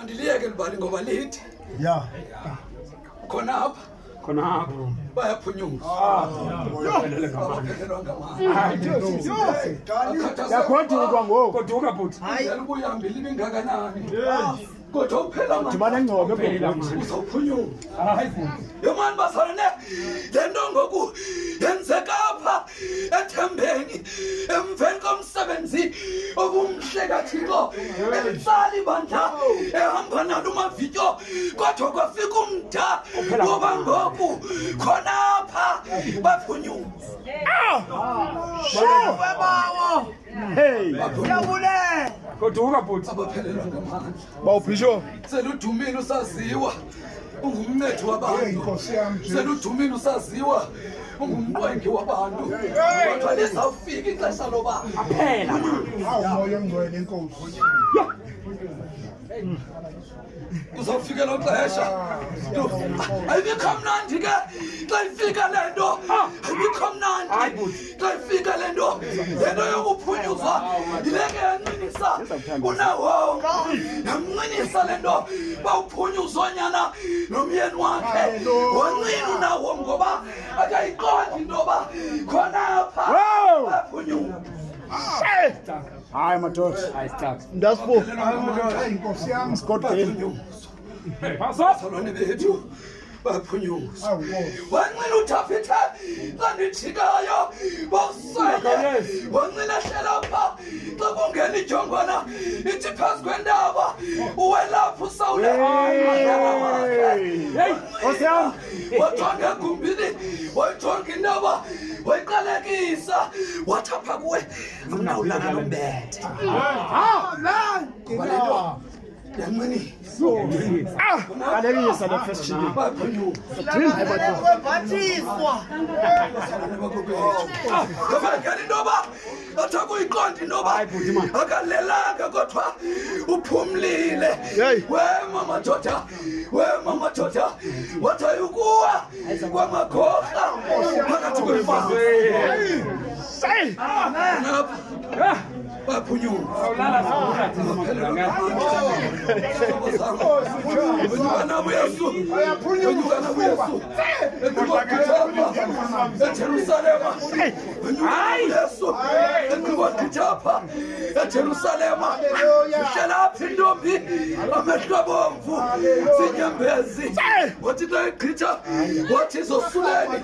Mandiliyeke libali ngoba lithi. Yeah. Khona apha. Khona apha. Bayaphunyuzwa. Abaphelelwa ngamandla. Yagoduka ngoku. Goduka bhuti. Indlela ubuyihambile ibingakanani. Kodwa uphela amandla. Dibana ngcobo ebhokweni. Uzawuphunyuzwa. Hayi bhuti. Yomani bazalwane, le nto ngoku yenzeka apha ethembeni emveni komsebenzi obumhle kaThixo elitsala ibandla ehamba nalo umavityo, kodwa kwafika umda ngoba ngoku khona apha baphunyuzwa. Hey. Goduka bhuti. Abaphelelwa ngamandla. Bawubhisho. Seludumile usaziwa ungumncedi wabantu. Seludumile usaziwa ungumqwengi wabantu. Kodwa lizawufika ixesha loba aphela. Awu moya ongcwele inkosi. Kuzawufika lo xesha. Ayibikho mnandi ke xa ifika le nto. Ayibikho mnandi xa ifika le nto. Le nto yokuphunyuzwa yile ke yancinisa uNahom. Yamncinisa le nto bawuphunyuzwa nyana nomyeni wakhe. Wancina uNahom ngoba akayiqondi into yoba khona apha baphunyuzwa. Hayi madoda. Hayi stop. Ndasibu. Inkosi yam. Scott Gale. Bazalwane bethu baphunyuzwa. Wancina uDavide xa ndijikayo bawuswenye. Wancina ehlela pha xa kungena idyongwana ithi phezu kwentaba uwelapha uSawule. Hey, Nkosi yam. Wajonga egumbini, wayijonga intaba, wayiqalekisa, wathi apha kuwe akunawulala nombethe. Amen. Ngoba le nto yancinisa. Qalekisa le first shilling. Wembathiswa. Ngabangela into yoba athi akuyiqonda into yoba akalelanga kodwa uphumlile. Wema madoda, wema madoda, wathi ayukuwa kwamagorha phakathi kwemfazwe. Apha baphunyuzwa. Awulala sibula thina madoda. Wenyuka nabo Yesu. Wenyuka nabo Yesu. eJerusalema. Wenyuka nabo Yesu. Eqibogqitha eJerusalema. Uhlela phi intombi amehlo abomvu zinyembezi. Wathi xa egqitha wathi zosuleni.